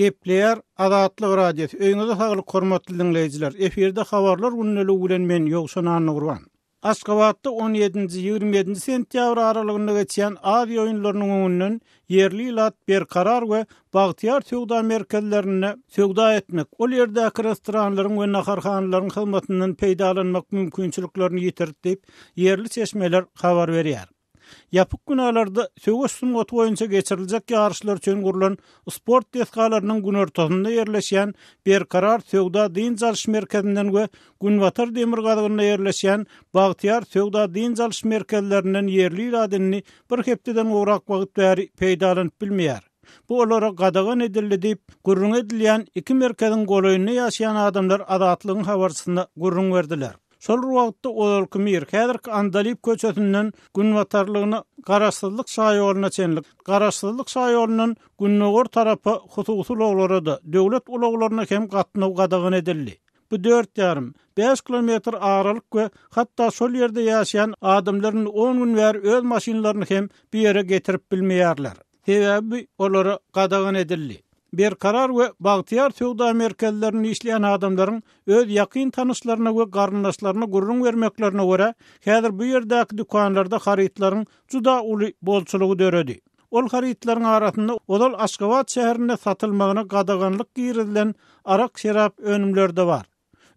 Gepleýär Azatlyk Radiosy, Öýüňize saglyk hormatly diňleýjiler! Efirde Habarlar gündeligi bilen men Ýowşan Annagurban. Aşgabatda on ýedinji, 27-nji sentýabr aralygynda geçýän Aziýa oýunlarynyň öňünden ýerli ilat Berkarar we Bagtyýar söwda merkezlerinde söwda etmek, ol ýerdäki restoranlaryň we naharhanalaryň hyzmatyndan peýdalanmak mümkinçiliklerini ýitirdi diýip, ýerli çeşmeler habar berýär. Ýapyk binalarda söweş sungaty boýunça geçiriljek ýaryşlar üçin gurlan sport desgalarynyň günortasynda ýerleşýän Berkarar söwda-dynç alyş merkezinden we günbatar demirgazygynda ýerleşýän Bagtyýar söwda-dynç alyş merkezlerinden ýerli ilat indi bir hepdeden gowrak wagt bäri peýdalanyp bilmeýär. Bu olara gadagan edildi diýip, gürrüňi edilýän iki merkeziň golaýynda ýaşaýan adamlar Azatlygyň habarçysyna gürrüň berdiler. Şol bir wagtda ozalky Mir, häzirki Andalyp köçesinden günbatarlygyna Garaşsyzlyk şaýoluna çenli, Garaşsyzlyk şaýolundan gündogar tarapa hususy ulaglara-da, döwlet ulaglaryna hem gatnaw gadagan edildi. Bu dört ýarym, bäş kilometr aralyk we hatda şol ýerde ýaşaýan adamlar indi on gün bäri öz maşynlaryny hem bu ýere getirip bilmeýärler. Sebäbi bu olara gadagan edildi. Berkarar we Bagtyýar söwda merkezlerinde işleýän adamlaryň öz ýakyn tanyşlaryna we garyndaşlaryna gürrüň bermeklerine görä, häzir bu ýerdäki dükanlarda harytlaryň juda uly bolçulygy döredi. Ol harytlaryň arasynda ozal Aşgabat şäherinde satylmagyna gadaganlyk girizilen arak-şerap önümleri-de bar.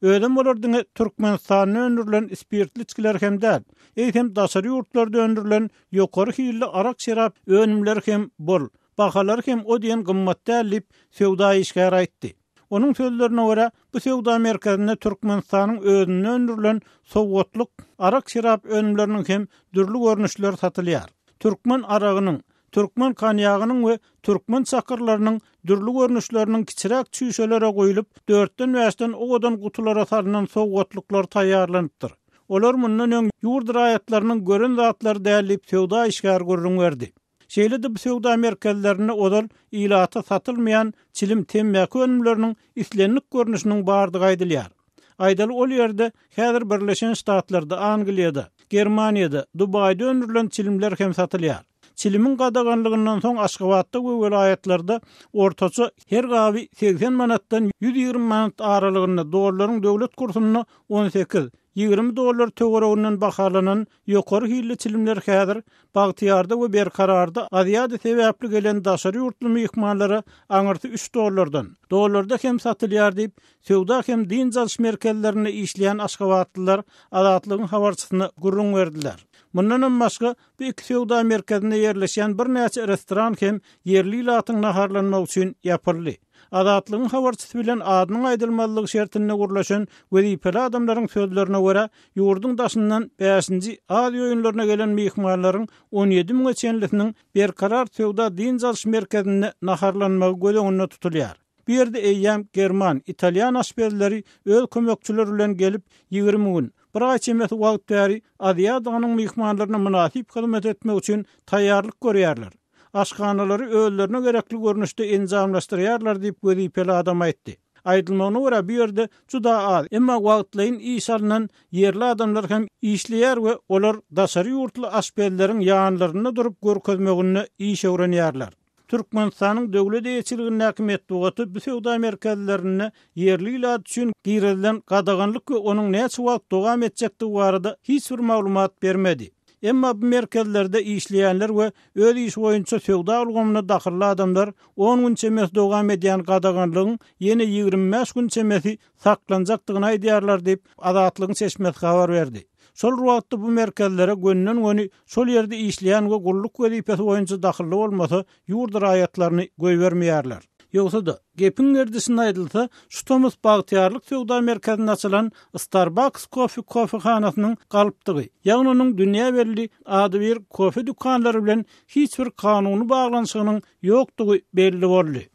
Özem olar diňe Türkmenistanda öndürilen spirtli içgiler hem däl, eýsem daşary ýurtlarda öndürilen ýokary hilli arak-şerap önümleri hem bol, bahalary hem o diýen gymmat däl diýip, söwda işgäri aýtdy. Onuň sözlerine görä, bu söwda merkezinde Türkmenistanyň özünde öndürilen sowgatlyk arak-şerap önümleriniň hem dürli görnüşleri satylýar. Türkmen aragynyň, türkmen konýagynyň we türkmen çakyrlarynyň dürli görnüşleriniň kiçiräk çüýşelere guýlup, dörtden-bäşden owadan gutulara salnan sowgatlyklar taýýarlanypdyr. Olar mundan öň ýurt raýatlarynyň gören zatlary däl diýip, söwda işgäri gürrüň berdi. Şeýle-de bu söwda merkezlerinde ozal ilata satylmaýan çilim, temmäki önümleriniň islendik görnüşiniň bardygy aýdylýar. Aýdaly, ol ýerde häzir Birleşen Ştatlarda, Angliýada, Germaniýada, Dubaýda öndürilen çilimler hem satylýar. Çilimiň gadaganlygyndan soň Aşgabatda we welaýatlarda ortaça her gaby 80 manatdan 120 manat aralygynda, dollaryň döwlet kursunda 18, 20 dollar töwereginden bahalanan ýokary hilli çilimler häzir Bagtyýarda we Berkararda Aziada sebäpli gelen daşary ýurtly myhmanlara aňyrsy üç dollardan, dollarda hem satylýar diýip, söwda hem dynç alyş merkezlerinde işleýän aşgabatlylar Azatlygyň habarçysyna gürrüň berdiler. Mundanam başga, Bu iki söwda merkezinde ýerleşýän birnäçe restoran hem ýerli ilatyň naharlanmagy üçin ýapyldy. Azatlygyň habarçysy bilen adynyň aýdylmazlygy şertinde gürleşen wezipeli adamlaryň sözlerine görä, ýurduň daşyndan bäşinji Aziýa oýunlaryna gelen myhmanlaryň 17 müňe çenlisiniň Berkarar söwda-dynç alyş merkezinde naharlanmagy göz öňünde tutulýar. Bu ýerde eýýäm german, italýan aşpezleri öz kömekçileri bilen gelip, 20 gün, bir aý çemesi wagt bäri Aziadanyň myhmanlaryna mynasyp hyzmat etmek üçin taýýarlyk görýärler. Aşhanalary özlerine gerekli görnüşde enjamlaşdyrýarlar diýip, wezipeli adam aýtdy. Aýdylmagyna görä, bu ýerde juda az, emma wagtlaýyn işe alnan ýerli adamlar hem işleýär we olar daşary ýurtly aşpezleriň ýanlarynda durup görkezmeginde iş öwrenýärler. Türkmenistanyň döwlet eýeçiligindäki metbugaty bu söwda merkezlerinde ýerli ilat üçin girizilen gadaganlyk we onuň näçe wagt dowam etjekdigi barada hiç bir maglumat bermedi. Emma bu merkezlerde işleýänler we öz işi boýunça söwda ulgamyna dahylly adamlar on gün çemesi dowam edýän gadaganlygyň ýene 25 gün çemesi saklanjakdygyny aýdýarlar diýip, Azatlygyň çeşmesi habar berdi. Şol bir wagtda bu merkezlere gönden-göni şol ýerde işleýän we gulluk wezipesi boýunça dahylly bolmasa, ýurt raýatlaryny goýbermeýärler. Ýogsa-da, gepiň gerdişinde aýdylsa, şu tomus Bagtyýarlyk söwda merkezinde açylan Starbucks Coffee kofehanasynyň galpdygy, ýagny onuň dünýä belli adybir kofe dükanlary bilen hiç bir kanuny baglanyşygynyň ýokdugy belli boldy.